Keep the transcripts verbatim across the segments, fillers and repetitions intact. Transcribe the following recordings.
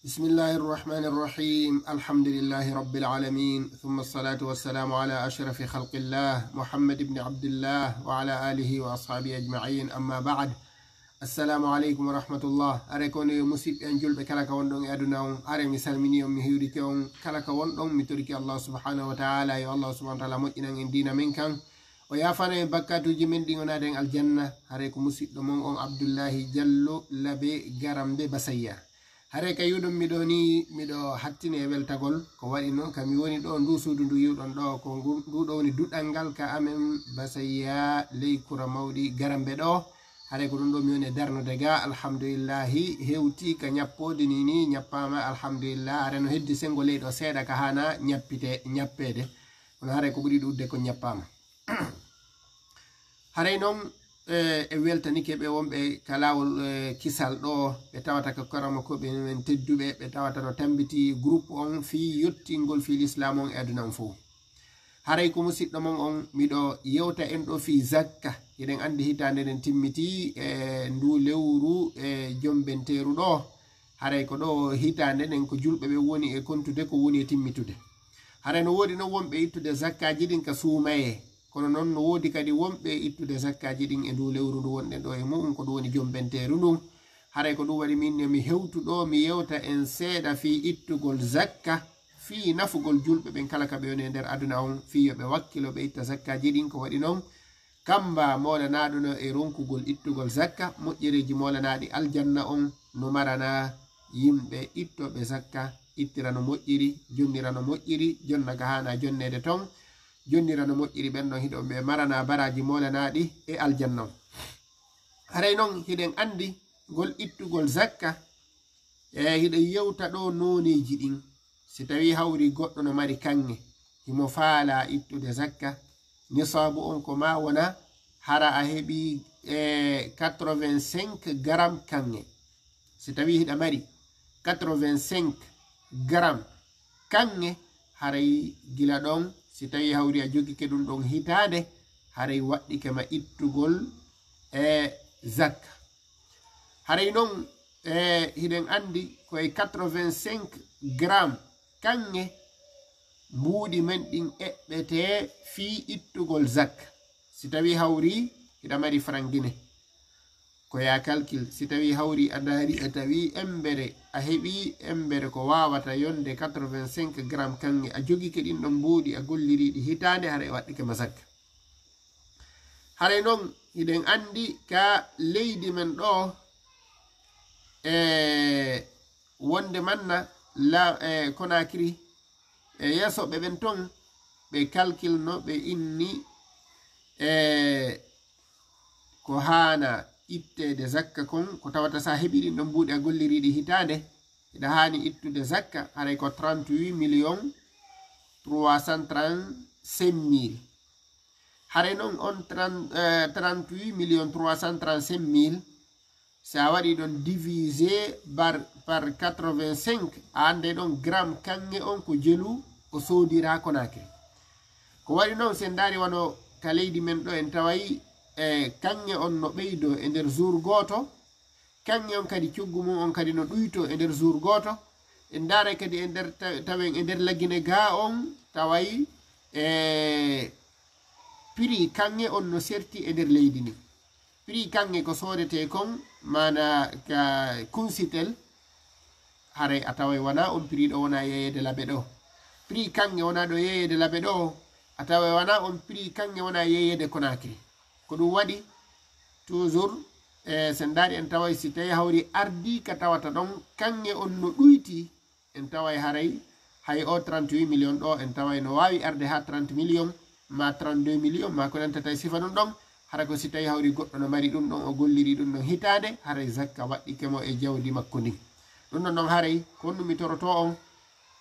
بسم الله الرحمن الرحيم. الحمد لله رب العالمين. ثم الصلاة والسلام على أشرف خلق الله محمد بن عبد الله وعلى آله وأصحابه أجمعين. أما بعد. السلام عليكم ورحمة الله. Are kono yo musidɓe en julɓe kala ka wonɗon e aduna on, are mi salmini on, mi hiwrike on kala ka wonɗon, mi toriki Allah subhanahu wa ta'ala, yo Allah subhanahu wa ta'ala moƴƴinan en diina men kan. O yaafana en bakkatuuji men ɗin, o naada en aljanna. Hare ko musidɗo mon on Abdullahi Jallo Labe Garambe Basayya. Hare ka yiwɗon mi ɗo ni, miɗo hattini e weltagol. Ko waɗi noon ka mi woni ɗo ndu suudu ndu yiwɗon ɗo, ko ngu-, ndu ɗo woni duɗal ngal ka amen Basayya ley kura mawɗi Garambe ɗo. Hare ko ɗum ɗo mi woni e darnude ga, alhamdulillahi, hewti ka ñappoode ni ni, ñappaama, alhamdulillah. Hare no heddi senngo ley ɗo seeɗa ka haana ñappite, ñappeede. Kono hare ko ɓuri ɗuuɗude ko ñappaama. Haray noon, e, e weltanike ɓe wonɓe ka laawol, e, kisal ɗo, ɓe tawata ko karamokooɓe men tedduɓe, ɓe tawata no tammbiti groupe on fii yottingol fii lislaam on e aduna on fof. Haray ko musidɗo mon on, miɗo yewta en ɗo fii zakka. Hiɗen anndi hitaande nden timmitii e ndu lewru e jombenteeru ɗo. Haray ko ɗo hitaande nden ko julɓe ɓe woni e kontude ko woni e timmitude. Haray no woodi noon wonɓe ittude zakkaaji ɗin ka suumayee. Kono noon no woodi kadi wonɓe ittude zakkaaji ɗin e ndu lewru ndu wonɗen ɗo e mu'un, ko ɗum woni jombenteeru ndun. Haray ko ɗum waɗi min ne mi hewtu ɗo, mi yewta en seeɗa fii ittugol zakka, fii nafugol julɓe ɓen kala ka ɓe woni e nder aduna on, fii yo ɓe wakkilo ɓe itta zakkaaji ɗin. Ko waɗi noon, kamba moolanaaɗo no e ronkugol ittugol zakka, moƴƴereeji moolanaaɗi aljanna on no marana yimɓe ittooɓe zakka, ittira no moƴƴiri, jonnira no moƴƴiri, jonna ka haana jonneede ton, jonnira no moƴƴiri ɓen ɗon hiɗo ɓe marana baraaji moolanaaɗi e aljanna on. Haray noon hiɗen anndi ngol ittugol zakka, e hiɗen yewta ɗo nooneeji ɗin. Si tawii hawri goɗɗo no mari kaŋŋe, himo faalaa ittude zakka, nisaabu on ko maa wona hara a heɓii, e, quatre-vingt-cinq garam kaŋŋe. Si tawii hiɗa mari quatre-vingt-cinq garam kaŋŋe, haray gila ɗon, si tawii hawri a jogike ɗum ɗon hitaande, haray waɗɗike ma ittugol e zakka. Haray noon, e, hiɗen anndi ko e quatre-vingt-cinq garam kaŋŋe mbuuɗi men ɗin eɓɓetee fii ittugol zakka. Si tawii hawri hiɗa mari farangine, ko yaa calcul. Si tawii hawri a ndaari, a tawii embere, a heɓii embere ko waawata yonde quatre-vingt-cinq garam kaŋŋe, a jogike ɗin ɗon mbuuɗi, a golliriiɗi hitaande, haray waɗɗike ma zakka. Haray noon, hiɗen anndi ka leydi men ɗo, e wonde manna la, e Conakry, e yeesoɓe ɓen ton, ɓe calcul no ɓe inni, e ko haana itteede zakka kon, ko tawata sa heɓi ɗin ɗon mbuuɗi a golliriiɗi hitaande, hiɗa haani ittude zakka, haray ko trente-huit millions trois cent trente-cinq mille. Haray noon on trente, eh, trente-huit millions trois cent trente-cinq mille, si a waɗi ɗon divisé par, par quatre-vingt-cinq, a annday ɗon gram kaŋŋe on ko jelu o soodira Conakry. Ko waɗi noon, si en ndaari wano ka leydi men ɗo, en taway, e, kaŋŋe on no ɓeydoo e nder jour gooto, kaŋŋe on kadi coggu mum on kadi no ɗuytoo e nder jour gooto. En ndaaray kadi e nder ta-, tawen e nder lagine gaa on, taway, e, prix kaŋŋe on no serti e nder leydi ndin. Prix kaŋŋe ko soodetee kon, maana ka kunsitel, haray a taway wonaa on prix ɗo wonaa yeeyeede Labe ɗo. Prix kaŋŋe wonaa ɗo yeeyeede Labe ɗo, a taway wonaa on prix kaŋŋe wonaa yeeyeede Conakry. Ko ɗum waɗi, toujours, e, si en ndaari en taway si tawii hawri ardii ka tawata ɗon, kaŋŋe on no ɗuyti, en taway haray hay o trente-huit millions ɗo, en taway no waawi arde haa trente millions, ma trente-deux millions, ma ko nantata e sifa ɗum ɗon, hara ko si tawii hawri goɗɗo no mari ɗum ɗon, o golliri ɗum ɗon hitaande, haray zakka waɗɗike mo e jawdi makko ndin. Ɗum ɗon ɗon haray, ko honɗum mi torotoo on,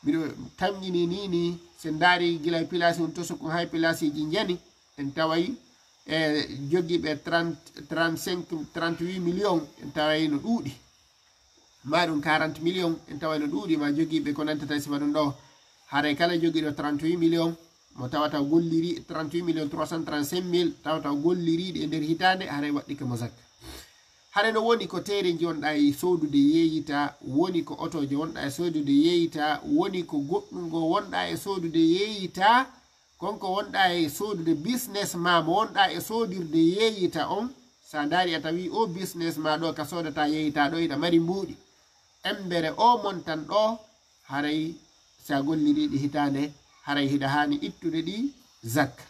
miɗo tamƴini nii nii, si en ndaari gila e pilaasi on to sukun hay pilaasiiji njani, en taway e jogiiɓe trente, trente-cinq, trente-huit millions, en taway no ɗuuɗi. Ma ɗum quarante millions, en taway no ɗuuɗi, ma jogiiɓe ko nantata e sifa ɗum ɗo. Haray kala jogiiɗo trente-huit millions, mo tawata o golliri trente-huit millions trois cent trente-cinq mille, tawata o golliriiɗi e nder hitaande, haray waɗɗike mo zakka. Hare no woni ko teere njonɗa e soodude yeeyita, woni ko otooje wonɗa e soodude yeeyita, woni ko goɗɗum ngo wonɗa e soodude yeeyita, kon ko wonɗa e soodude business ma mo wonɗa e soodirde yeeyita on. Sa ndaari a tawi o business ma ɗo ka soodata yeeyita ɗo iɗa mari mbuuɗi. Embere o montan ɗo haray sa golliriɗi hitaande haray hiɗa haani ittude ɗi zakka.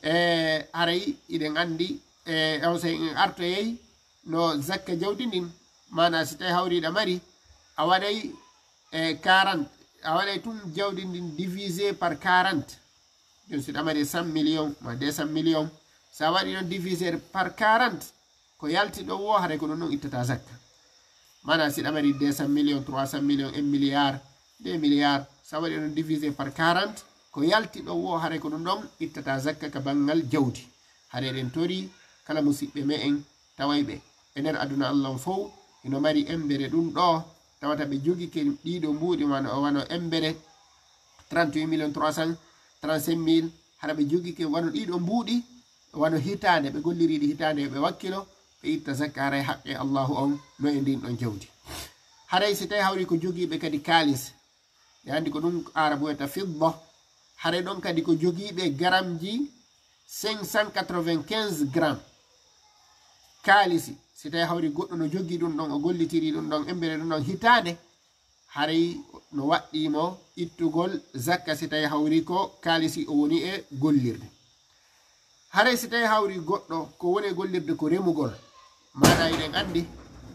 E haray iɗen anndi e on sey en artoyey no zakka jawdi ndin, maana si tawi hawriɗa mari a waɗay e quarante, a waɗay tun jawdi ndin divisé par quarante. Ɗum si ɗa mari cent millions ma deux cent millions, sa waɗi ɗon divisé par quarante, ko yalti ɗon wo haray ko ɗum ɗon ittata zakka. Maana si ɗa mari deux cent millions, trois cent millions, un milliard, deux milliards, sa waɗi ɗon divisé par quarante, ko yalti ɗon wo haray ko ɗum ɗon ittata zakka ka banngal jawdi. Haray ɗen tori kala musiɓɓe me'en tawayɓe e nder aduna Allah on fow hino mari embere ɗum ɗo tawata ɓe jogike ɗiɗo mbuuɗi wano, wano embere trente-huit millions trois cent trente-cinq mille, hara ɓe jogike wano ɗiɗo mbuuɗi wano hitaande, ɓe golliriɗi hitaande ɓe wakkilo, ɓe itta zakka haray haqqe Allahu on no e ndin ɗon jawdi. Haray si tawi hawri ko jogiiɓe kadi kaalis, ɓe anndi ko ɗum Arabu wiyata fidda, haray ɗon kadi ko jogiiɓe garamji cinq cent quatre-vingt-quinze grammes kaalisi. Si tawi hawri goɗɗo no jogii ɗum ɗon, o gollitiri ɗum ɗon, embere ɗum ɗon hitaande, haray no waɗɗii mo ittugol zakka si tawi hawri ko kaalisi o woni e gollirde. Haray si tawi hawri goɗɗo ko woni e gollirde ko remugol, maana iɗen anndi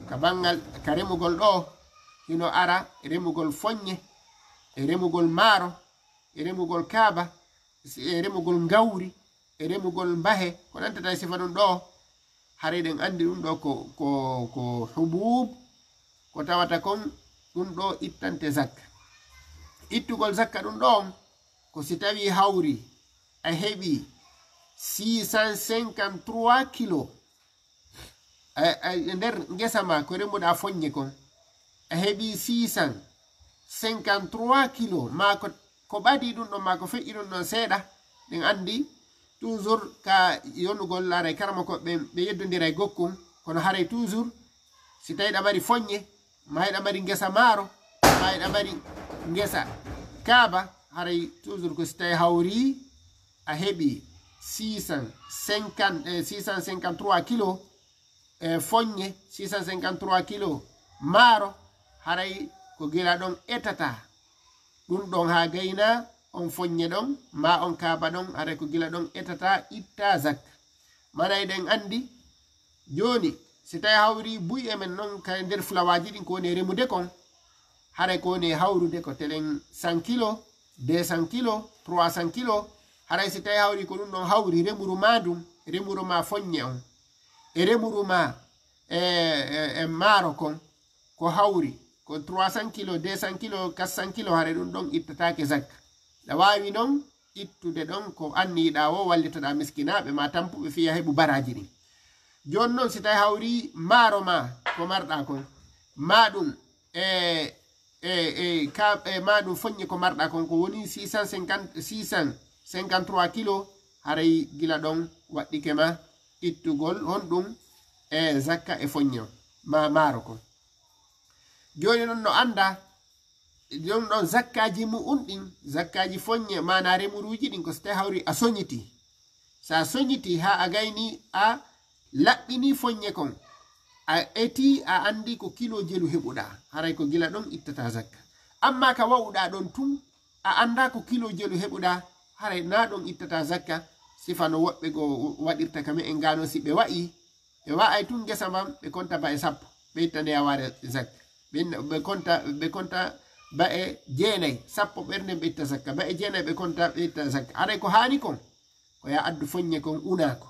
ka banngal ka remugol ɗo hino ara remugol foññe, e remugol maaro, e remugol kaaba, e remugol ngawri, e remugol mbahe, ko nantata e sifa ɗum ɗo. Haray ɗen anndi ɗum ɗo ko, ko, ko hubuub, ko tawata kon ɗum ɗo ittante zakka. Ittugol zakka ɗum ɗo on ko si tawi hawri a heɓi six cent cinquante-trois kilos e nder ngesa ma ko remuɗa foññe kon, a heɓi six cent cinquante-trois kilos ma ko, ko ɓadi ɗum ɗon ma ko feƴƴi ɗum ɗon seeɗa, ɗen anndi toujours ka yonugol laray karamoko ɓe, ɓe yeddondira e gokkun, kono haray toujours si tawi ɗa mari foññe, ma hiɗa mari ngesa maaro, ma hiɗa mari ngesa kaaba, haray toujours ko si tawi hawri a heɓi six cent cinquante, eh, six cent cinquante-trois kilos e foññe, six cent cinquante-trois kilos maaro, haray ko gila ɗon etata ɗum ɗon haa gayna on foññe ɗon, ma on kaaba ɗon, haray ko gila ɗon etata itta zakka. Maray ɗen anndi jooni si tawi hawri buy e men non ka nder fulawaaji ɗin ko woni e remude kon, haray ko woni e hawrude ko telen cent kilos, deux cent kilos, trois cent kilos, haray si tawi hawri ko ɗum ɗon hawri remuru ma ndun, remuru ma foññe on, e remuru ma e, e, e maaro kon, ko hawri ko trois cent kilos, deux cent kilos, quatre cent kilos, haray ɗum ɗon ittataake zakka. Ɗa waawi non ittude ɗon ko anniyiɗa o wallitoɗa miskinaaɓe ma tampuɓe fiya heɓu baraaji ɗin. Jooni non si tawi hawri maaro ma ko marɗa kon, ma ɗum e, e, e, ka, e ma ɗum foññe ko marɗa kon ko woni six cent cinquante, six cent cinquante-trois kilos, haray gila ɗon waɗɗike ma ittugol honɗum e zakka e foññe on, ma maaro kon. Jooni non no annda ɗum ɗon zakkaaji mu'un ɗin, zakkaaji foññe, maana remuruuji ɗin, ko so tawi hawri a soñiti. So a soñiti haa a gayni a laɓɓini foññe kon, a eti a anndi ko kilo jelu heɓuɗaa, haray ko gila ɗon ittata zakka. Amma ka wa'uɗaa ɗon tun, a annda ko kilo jelu heɓuɗaa, haray na ɗon ittata zakka. Sifa no woɓɓe goo waɗirta ka me'en gaa non, si ɓe wa'i, ɓe wa'ay tun ngesa mban, ɓe konta ba'e sappo, ɓe itta nde yawaare zakka. Ɓe, ɓe konta, ɓe konta ba'e jeenay, sappo ɓerden ɓe itta zakka, ba'e jeenay ɓe konta ɓe itta zakka. Haray ko haani kon, ko ya addu foññe kon unaa ko.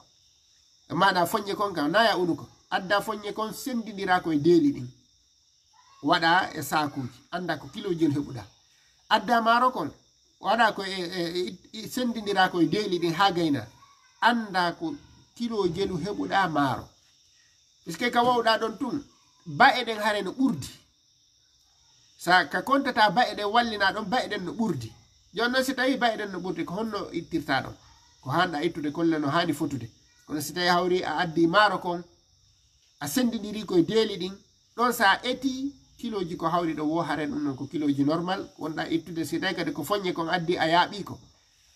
Maana foññe kon kam, na ya unu ko. Adda foññe kon, senndindiraa ko e deeli ɗin. Waɗa e saakuuji, annda ko kilo jelu heɓuɗaa. Adda maaro kon, waɗa ko e, e, e, e, senndindiraa ko e deeli ɗin haa gayna. Annda ko kilo jelu heɓuɗaa maaro. Puisque ka wa'uɗaa ɗon tun, ba'e ɗen hare no ɓurdi. Sa ka kontata ba'e ɗen, wallina ɗon, ba'e ɗen no ɓurdi. Jooni non, si tawi ba'e ɗen no ɓurdi, ko honno ittirta ɗon? Ko haanɗa ittude, kolla no haani fotude. Kono si tawi hawri a addi maaro kon, a senndindiri koye deeli ɗin, ɗon so a etii kilooji ko hawri ɗon woo, haray ɗum ɗon ko kilooji normal wonɗaa ittude. Si tawi kadi ko foññe kon addi a yaaɓii ko,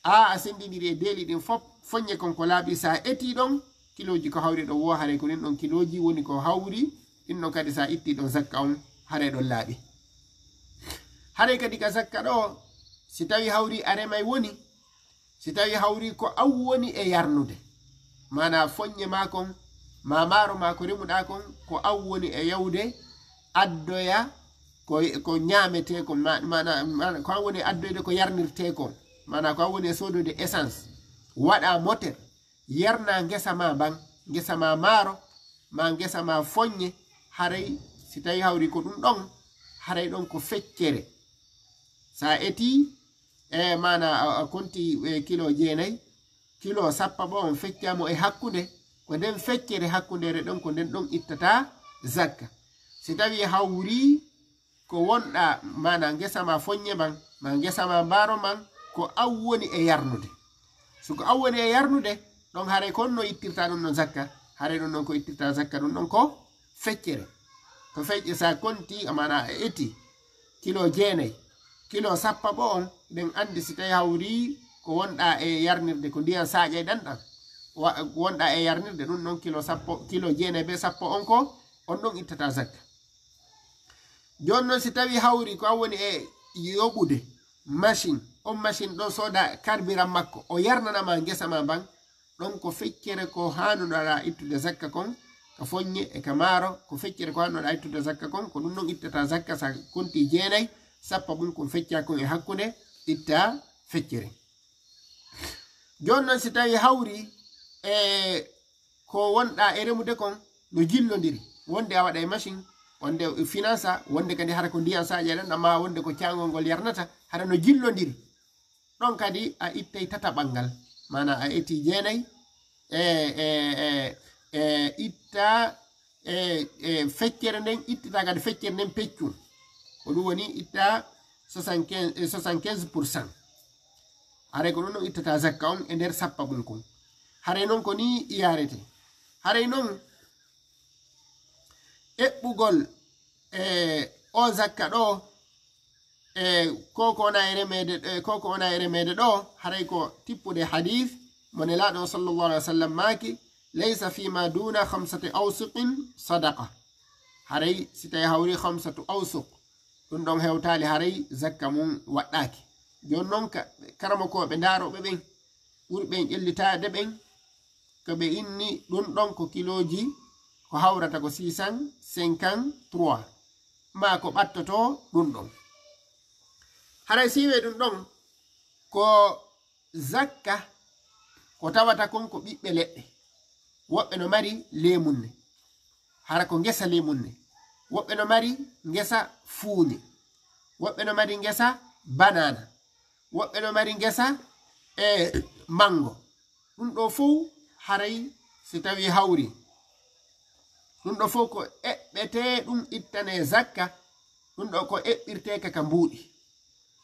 a a senndindiri e deeli ɗin fof, foññe kon ko laaɓi, so a etii ɗon kilooji ko hawri ɗon woo, haray ko ɗin ɗon kilooji woni ko hawri ɗin ɗon kadi, so a ittii ɗon zakka on, haray ɗon laaɓi. Haray kadi ka zakka ɗo, si tawi hawri a remay woni, si tawi hawri ko aw woni e yarnude, maanaa foññe maa kon, maa maaro maa ko remuɗaa kon, ko aw woni e yawde addoya ko, ko ñaametee kon, ma-, maanaa, maanaa ko aw woni e addoyde ko yarnirtee kon, maanaa ko aw woni e soodoyde essence, waɗaa moteur, yarnaa ngesa maa mban, ngesa maa maaro, maa ngesa maa foññe, haray si tawi hawri ko ɗum ɗon, haray ɗon ko feccere. So a etii, e maanaa a, a konti, e, kilo jeenay, kilo sappo ɓo on feccaama e hakkunde, ko nden feccere hakkundeere ɗon, ko nden ɗon ittataa zakka. Si tawi hawri ko wonɗaa, maanaa ngesa maa foññe mban, maa ngesa maa mbaaro mban, ko aw woni e yarnude. So ko aw woni e yarnude, ɗon haray ko honno ittirtaa ɗum ɗon zakka? Haray ɗum ɗon ko ittirtaa zakka, ɗum ɗon ko feccere. Ko fecce, so a konti, maanaa a etii kilo jeenay, kilo sappo ɓo on, ɗen anndi si tawi hawri ko wonɗaa e yarnirde, ko ndiyan saaƴay ɗan ɗan, wa-, wonɗaa e yarnirde, ɗum ɗon kilo sappo, kilo jeenay be sappo on ko, on ɗon ittataa zakka. Jooni non, si tawi hawri ko an woni e yoɓude machine, on machine ɗon sooda carburant makko, o yarnana ma ngesa ma mban, ɗon ko feccere ko haanuɗaa ittude zakka kon, ka foññe e ka maaro, ko feccere ko haanuɗaa ittude zakka kon, ko ɗum non ittata zakka, sa konti jeenay, sappo mum kon fecca kon e hakkunde, itta feccere. Jooni non, si tawi hawri e ko wonɗaa e remude kon no jillondiri, wonde a waɗay machine, wonde finance, wonde kadi hara ko ndiyan saaƴa ɗan, amma wonde ko caangol ngol yarnata, hara no jillondiri. Ɗon kadi a ittay tataɓal ngal, maanaa a etii jeenay, e, e, e, e itta, e, e feccere nden, ittita kadi feccere nden peccun. Ko ɗum woni itta soixante-quinze, e, soixante-quinze pour cent. Haray ko ɗum non ittata zakka on e nder sappo mum kon. Haray non ko nii yaretee. Haray non eɓɓugol, e, o zakka ɗo, e, ko ko wona e remeede, e, ko ko wona e remeede ɗo, haray ko tippude hadith mo Nelaaɗo sallallahu alaihi wasallam maaki, "Laysa fima duna khamsati awsuqin sadaqa." Haray si tawi hawri khamsatu awsuq, ɗum ɗon hewtaali, haray zakka mum waɗɗaaki. Jooni non ka, karamokooɓe ndaarooɓe ɓen, ɓuri ɓen ƴellitaade ɓen, ko ɓe inni ɗum ɗon ko kilooji ko hawrata ko six cent cinquante-trois, maa ko ɓattotoo ɗum ɗon. Haray si wi'ee ɗum ɗon ko zakka, ko tawata kon ko ɓiɓɓe leɗɗe. Woɓɓe no mari leemunne, hara ko ngesa leemunne. Woɓɓe no mari ngesa fuuñe. Woɓɓe no mari ngesa banana. Woɓɓe no mari ngesa, e, mango. Ɗum ɗo fow haray si tawi hawri, ɗum ɗo fow ko eɓɓetee ɗum ittanee zakka. Ɗum ɗo ko eɓɓirteeka ka mbuuɗi.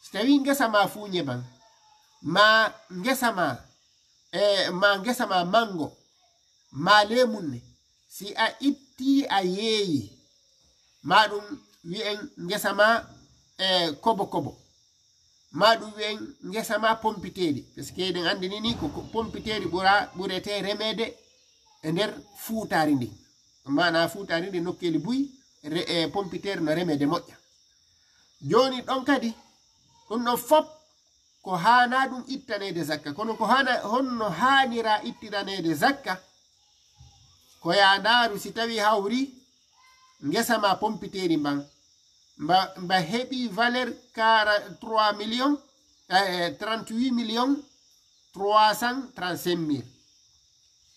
Si tawi ngesa ma fuuñe mban, ma ngesa ma, e, ma ngesa ma mango, ma leemunne, si a ittii a yeeyi, ma ɗum wi'en ngesa ma, e, kobo kobo, ma ɗum wi'en ngesa ma pompiteeri, parce que eɗen anndi ni, ni ko, ko pompiteeri ɓura, ɓuretee remeede e nder fuutaari ndin. Maanaa fuutaari ndin nokkeeli buy, re-, e, pompiteeri no remeede moƴƴa. Jooni ɗon kadi, ɗum ɗon fop ko haanaa ɗum ittaneede zakka. Kono ko haana, honno haanira ittiraneede zakka? Ko yaa ndaaru si tawi hawri ngesa ma pompiteeri mban, mba, mba heɓi valeur quarante-trois millions, eh, trente-huit millions trois cent trente-cinq mille.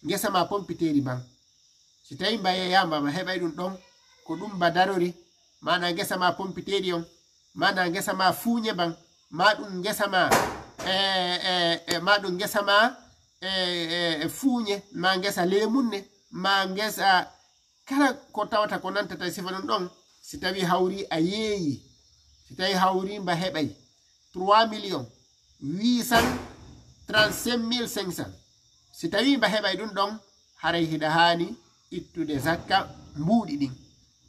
Ngesa ma pompiteeri mban, si tawi mba yeeyaama, mba heɓay ɗum ɗon, ko ɗum mba darori, maanaa ngesa ma pompiteeri on, maanaa ngesa ma fuuñe mban, ma ɗum ngesa ma, e, e, e, ma ɗum ngesa ma, e, e, e fuuñe, ma ngesa leemunne, ma ngesa kala ko tawata ko nantata e sifa ɗum ɗon, si tawi hawri a yeeyi, si tawi hawri mba heɓay trois millions huit cent trente-cinq mille cinq cents, si tawi mba heɓay ɗum ɗon, haray hiɗa haani ittude zakka mbuuɗi ɗin.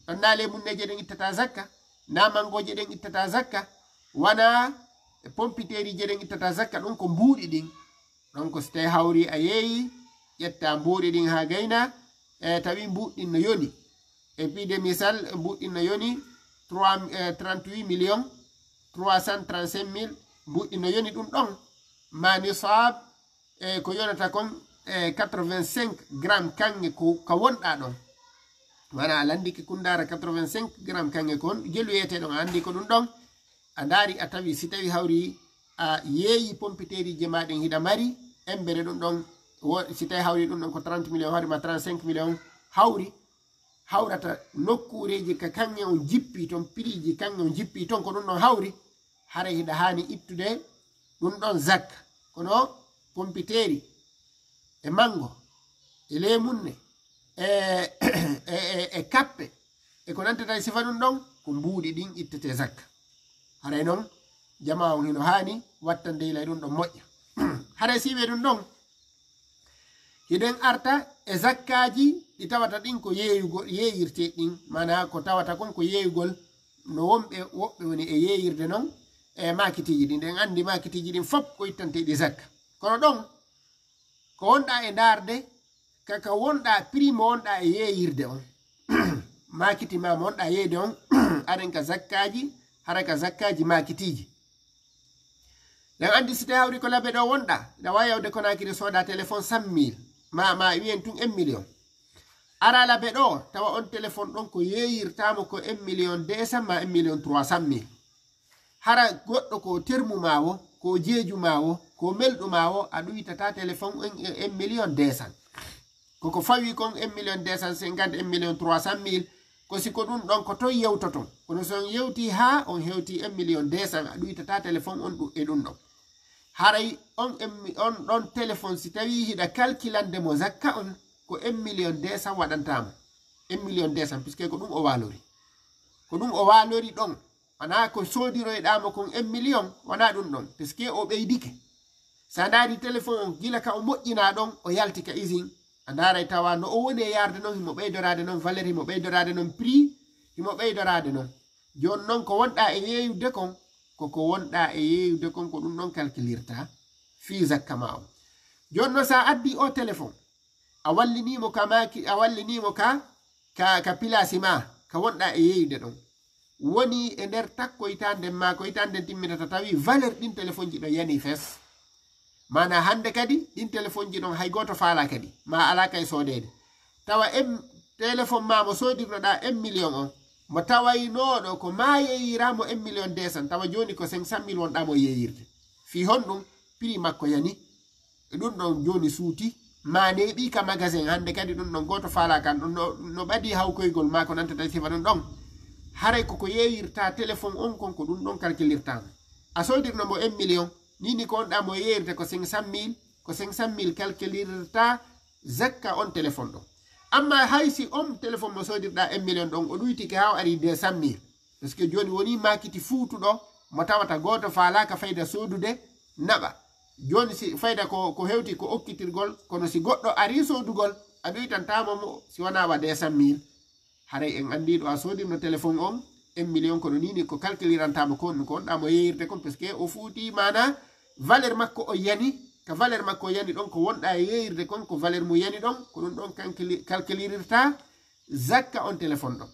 Ɗon na lemunneeje ɗen ittata zakka, na mangooje ɗen ittata zakka, wana pompiteerije ɗen ittata zakka, ɗon ko mbuuɗi ɗin. Ɗon ko si tawi hawri a yeeyi, ƴetta mbuuɗi ɗin haa gayna, e tawi mbuuɗi ɗin no yoni. E piide misal, mbuuɗi ɗin no yoni trois, eh, trente-huit millions trois cent trente-cinq mille, mbuuɗi ɗin no yoni ɗum ɗon. Ma nisaab, e ko yonata kon, e quatre-vingt-cinq grammes kaŋŋe ko ka wonɗa ɗon. Mana a landike kundaara quatre-vingt-cinq grammes kaŋŋe kon, jelu yeete ɗon, a andi ko ɗum ɗon. A ndaari, a tawi, si tawi hawri a yeeyi pompiteerije ma ɗin hiɗa mari, embere ɗum ɗon, wo-, si tawi hawri ɗum ɗon ko trente millions, hawri ma trente-cinq millions, hawri, hawrata nokkuureeji ka kaŋŋe on jippi ton, prix ji kaŋŋe on jippi ton, ko ɗum ɗon hawri, haray hiɗa haani ittude ɗum ɗon zakka. Kono pompiteeri e mango e leemunne e, e, e, e kappe e ko nantata e sifa ɗum ɗon, ko mbuuɗi ɗin ittete zakka. Haray non, jamaa on hino haani wattande ila e ɗum ɗon moƴƴa. Haray si wi'e ɗum ɗon, hiɗen arta e zakkaaji ɗi tawata ɗin ko yeeyugol, yeeyirte ɗin, mana ko tawata kon ko yeeyugol, no wonɓe, woɓɓe woni e yeeyirde non e maakitiiji ɗin. Ɗen andi maakitiiji ɗin fop ko ittanteeɗi zakka. Kono ɗon, ko wonɗa e ndaarde, ka, ka wonɗa prix mo wonɗa e yeeyirde on. Maakiti ma mo wonɗa yeeyde on, aɗen ka zakkaaji, hara ka zakkaaji maakitiiji. Ɗen andi si tawi hawri ko labe ɗo wonɗa, ɗa wawi yawde Conakry soda téléphone cent mille, ma, ma wiyen tun un million. Ara labe ɗo, tawa on téléphone ɗon ko yeeyirtamo ko un million deux cent ma un million trois cent mille. Hara goɗɗo ko termu ma wo, ko jeeju ma wo, ko melɗu ma wo, a ɗuytata téléphone un, un million deux cent. Koko fawi kon un million deux cent cinquante, un million trois cent mille, ko si ko ɗum ɗon ko ton yewtoton. Kono si on yewti haa on hewti un million deux cent, a ɗuytata téléphone on ɗu-, e ɗum ɗon. Haray on emmi-, on ɗon téléphone si tawi hiɗa kalkilande mo zakka on, ko un million deux cent waɗanta mo. Un million deux cent, puisque ko ɗum o waalori. Ko ɗum o waalori ɗon. Wonaa ko soodiroyɗaa mo kon un million, wonaa ɗum ɗon. Puisque o ɓeydike. Sa ndaari téléphone on, gila ka o moƴƴinaa ɗon, o yalti ka usine. A ndaaray tawa no o woni e yaarde non, himo ɓeydoraade non valeur, himo ɓeydoraade non prix, himo ɓeydoraade non. Jooni non ko wonɗaa e yeeyude kon, ko ko wonɗaa e yeeyude kon, ko ɗum ɗon kalkilirta fii zakka ma on. Jooni non sa addi o téléphone, a wallinii mo ka maaki, a wallinii mo ka, ka, ka pilaasi ma, ka wonɗaa e yeeyude ɗon. Woni e nder takko hitande ma ko hitande timminata tawi valeur ɗin téléphone ji ɗon yani fes. Mana hande kadi ɗin téléphone ji ɗon hay gooto faala kadi, ma alaa kay soodeede. Tawa en téléphone ma mo soodirnoɗaa un million on, mo tawaynooɗo ko ma yeeyira mo un million deux cent, tawa jooni ko cinq cent mille wonɗaa mo yeeyirde. Fii honɗum? Prix makko yani. E ɗum ɗon jooni suuti, ma neeɓi ka magasin hande kadi ɗum ɗon gooto faala kan ɗum no, no ɓadi hawkoygol ma ko nantata e sifa ɗum ɗon. Haray koko yeeyirta téléphone on kon ko ɗum ɗon kalkilirta mo. A soodirno mo un million, ni ni ko wonɗaa mo yeeyirde ko cinq cent mille, ko cinq cent mille kalkilirta zakka on téléphone ɗon. Amma hay si on téléphone mo soodirɗaa un million ɗon, o ɗuytike haa o ari deux cent mille. Parce que jooni woni maakiti fuutuɗo mo tawata gooto faalaaka fayda soodude naɓa. Jooni si fayda ko, ko hewti ko okkitirgol, kono si goɗɗo ari soodugol, a ɗuytantaamo mo si wonaa wa deux cent mille. Haray en anndi ɗo a soodirno téléphone on, un million kono nii ni ko kalkilirantaamo ko on, ko wonɗaa mo yeeyirde kon, parce que o fuuti maana valeur makko o yani, ka valeur makko o yani ɗon, ko wonɗaa e yeeyirde kon, ko valeur mo yani ɗon, ko ɗum ɗon kankili-, kalkilirirta zakka on téléphone ɗon.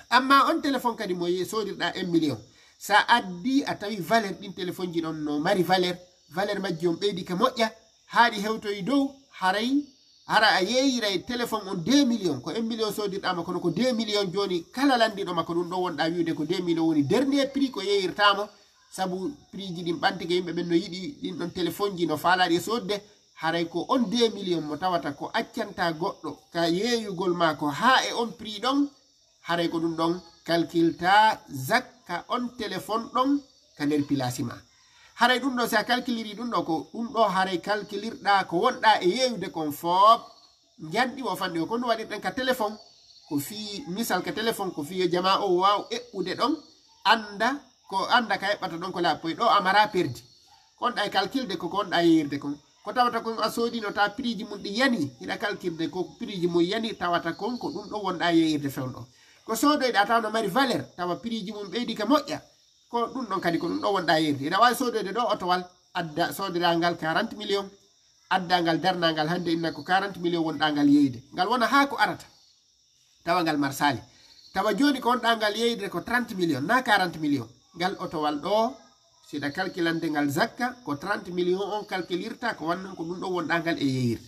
Amma on téléphone kadi mo ye-, soodirɗaa un million, sa addi a tawi valeur ɗin téléphone ji ɗon no mari valeur, valeur majji on ɓeydi ka moƴƴa, haa ɗi hewtoyi dow, haray, hara a yeeyiray téléphone on deux millions, ko un million soodirɗaa mo, kono ko deux millions jooni kala lanndiɗo ma ko ɗum ɗo wonɗaa wi'ude ko deux millions woni dernier prix ko yeeyirtaa mo, sabu prix ji ɗin ɓantike, yimɓe ɓen no yiɗi ɗin ɗon téléphone ji, no faalaa ɗi e soodde, haray ko on deux millions mo tawata ko accanta goɗɗo ka yeeyugol ma ko haa e on prix ɗon, haray ko ɗum ɗon kalkilta zakka on téléphone ɗon ka nder pilaasi ma. Haray ɗum ɗo, si a kalkiliri ɗum ɗo, ko ɗum ɗo haray kalkilirɗaa ko wonɗaa e yeeyude kon foop, njanɗi o fanɗi o. Ko ɗum waɗirɗen ka téléphone, ko fii, misal ka téléphone, ko fii yo jamaa o waaw eɓɓude ɗon, annda ko, annda ka eɓɓata ɗon ko laaɓi poy. Ɗo a maraa perdi. Ko wonɗaa e kalkilde ko, ko wonɗaa yeeyirde kon. Ko tawata kon a soodino, tawa prix ji mum ɗi yani, hiɗa kalkirde ko prix ji mum yani, tawata kon ko ɗum ɗon wonɗa yeeyirde fewndo. Ko soodoyɗa tawa no mari valeur, tawa prix ji mum ɓeydi ka moƴƴa, ko ɗum ɗon kadi ko ɗum ɗon wonɗa yeeyirde. Hiɗa waawi soodoyde ɗo otowal, adda soodira ngal quarante millions, adda ngal darna ngal hannde inna ko quarante millions wonɗa ngal yeeyde. Ngal wona haa ko arata. Tawa ngal marsaali. Tawa jooni ko wonɗa ngal yeeyde ko trente millions, na quarante millions. Ngal otowal ɗo, siɗa kalkilande ngal zakka, ko trente millions on kalkilirta, ko wannon ko ɗum ɗon wonɗa ngal e yeeyirde.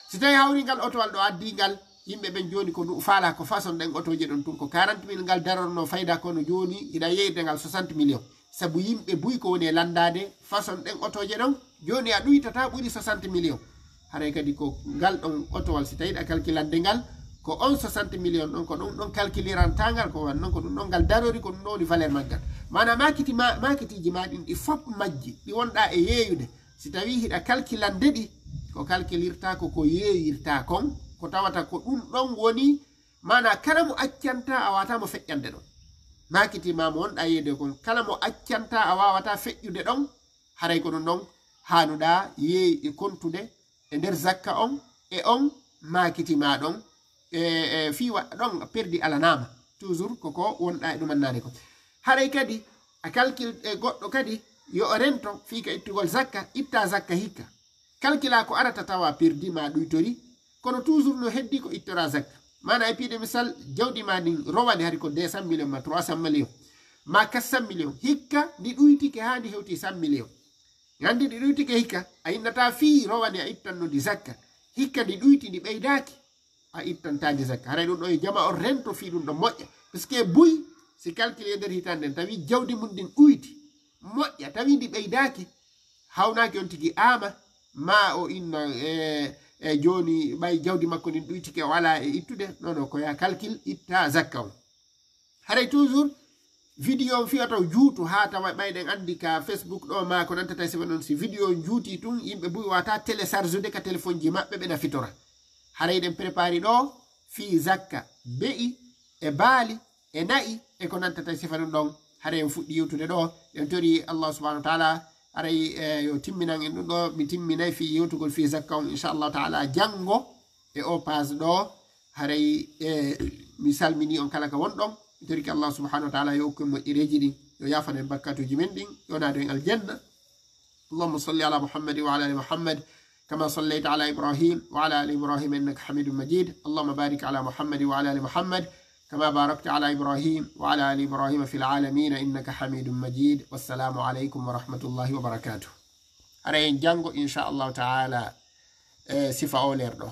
Si tawi hawri ngal otowal ɗo addi ngal, yimɓe ɓen jooni ko ɗum faala ko façon ɗen otoje ɗon tun ko quarante mille ngal darorno fayda, kono jooni hiɗa yeeyde ngal soixante millions. Sabu yimɓe buy ko woni e landaade façon ɗen otoje ɗon, jooni a ɗuytata ɓuri soixante millions. Haray kadi ko ngal ɗon otowal, si tawi ɗa kalkilande ngal, ko on soixante millions ɗon, ko ɗum ɗon kalkiliranta ngal, ko wan non ko ɗum ɗon ngal darori, ko ɗum ɗon woni valeur maggal. Maanaam maakiti ma, maakitiji ma ɗin ɗi fop majji, ɗi wonɗa e yeeyude. Si tawi hiɗa kalkilande ɗi, ko kalkilirta ko ko yeeyirta kon, ko tawata ko ɗum ɗon woni, maana kala mo accanta a wata mo feƴƴande ɗon. Maakiti ma mo wonɗa yeeyde kon, kala mo accanta a wawata feƴƴude ɗon, haray ko ɗum ɗon haanuɗa yeey e kontude e nder zakka on e on maakiti ma ɗon, e, e fii wa-, ɗon perdi alanama. Toujours ko ko wonɗa e ɗum annade ko. Haray kadi a kalkil e goɗɗo kadi yo o rento fii ka ittugol zakka, itta zakka hikka. Kalkila ko arata tawa perdi ma ɗuytori, kono toujours no heddi ko ittora zakka. Maana e piide misal, jawdi ma ndin rowani hari ko deux cent millions ma trois cent millions, ma quatre cent millions. Hikka ndi ɗuytike haa ndi hewti cent millions. Nganndi ndi ɗuytike hikka, a innata fii rowani a ittanno ndi zakka. Hikka ndi ɗuyti ndi ɓeydaaki, a ittanta ndi zakka. Haray ɗum ɗo e jama on rento fii ɗum ɗo moƴƴa. Parce que buy, si calcule e nder hitande nden, tawi jawdi mum ndin ɗuyti, moƴƴa, tawi ndi ɓeydaaki, hawnaaki on tigi ama, ma o inna, e, e jooni ɓay jawdi makko ndin ɗuytike o ala e ittude, non, non, ko ya calcule itta zakka on. Haray toujours, vidéo on fii wata o juutu haa tawa ɓay ɗen anndi ka Facebook ɗo ma ko nantata e seven on, si vidéo on juuti tun, yimɓe buy wata télécharge de ka téléphone ji maɓɓe ɓe nafitora. Haray ɗen prépare ɗo fii zakka, be'i, e baali, e na'i, e ko nantata e sifa ɗum ɗon. Haray en fuɗɗi yewtude ɗo, en tori Allah subhanahu wa ta'ala, haray, e, yo timminan en ɗum ɗo, mi timminay fii yewtugol fii zakka on, insha Allah ta'ala, janngo e o page ɗo. Haray, e, mi salmini on kala ka wonɗon, mi toriki Allah subhanahu wa ta'ala yo okku en moƴƴereeji ɗin, yo yaafan en bakkatuuji men ɗin, yo naadu en aljanna. اللهم صل على محمد وعلى آل محمد كما صليت على إبراهيم وعلى آل إبراهيم إنك حميد مجيد. اللهم بارك على محمد وعلى آل محمد كما باركت على إبراهيم وعلى آل إبراهيم في العالمين إنك حميد مجيد. والسلام عليكم ورحمة الله وبركاته. Haray en janngo, insha Allah ta'ala, e sifa o leer ɗo.